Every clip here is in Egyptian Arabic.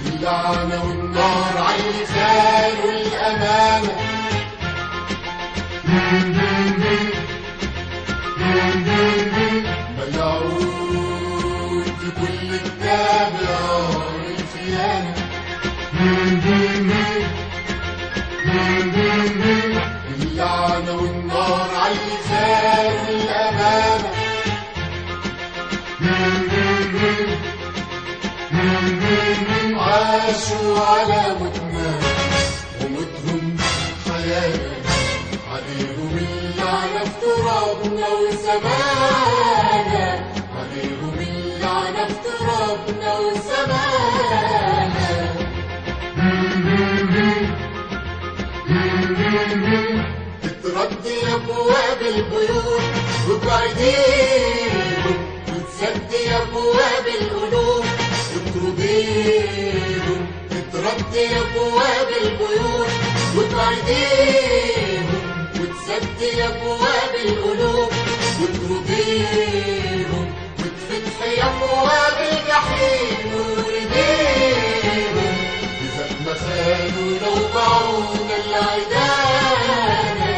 اللعنة والنار عاللي خانوا الأمانة. ملعون في كل كتاب عار الخيانة. اللعنة والنار عاللي خانوا الأمانة. عاشوا على موتنا وموتهم حيانا، عليهم اللعنة في ترابنا وسمانا، عليهم اللعنة في ترابنا وسمانا. تتردي أبواب البيوت وبعيديهم، وتسدي أبواب القلوب وترضيهم. تتردي أبواب البيوت وتعيديهم، وتسدي أبواب القلوب وترضيهم، وتفتحي أبواب الجحيم ورديهم. إذا ما خانونا وباعونا العدانا،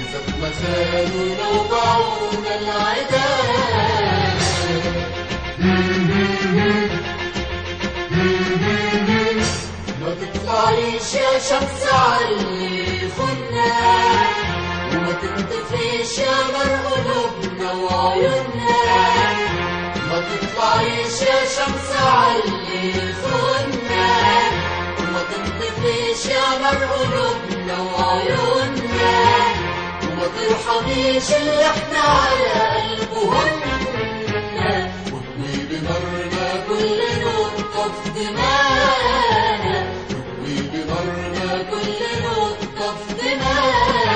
إذا ما خانونا وباعونا العدانا. ما تطلعيش يا شمس عاللي خنا، وما تنطفيش يا نار قلوبنا وعيوننا. ما تطلعيش يا شمس عاللي خنا، وما تنطفيش يا نار قلوبنا وعيوننا، وما ترحميش اللي احنا على قلبهن. وكوي بنارنا كل نقطة في دمانا، وكوي بنارنا كل نقطة في دمانا.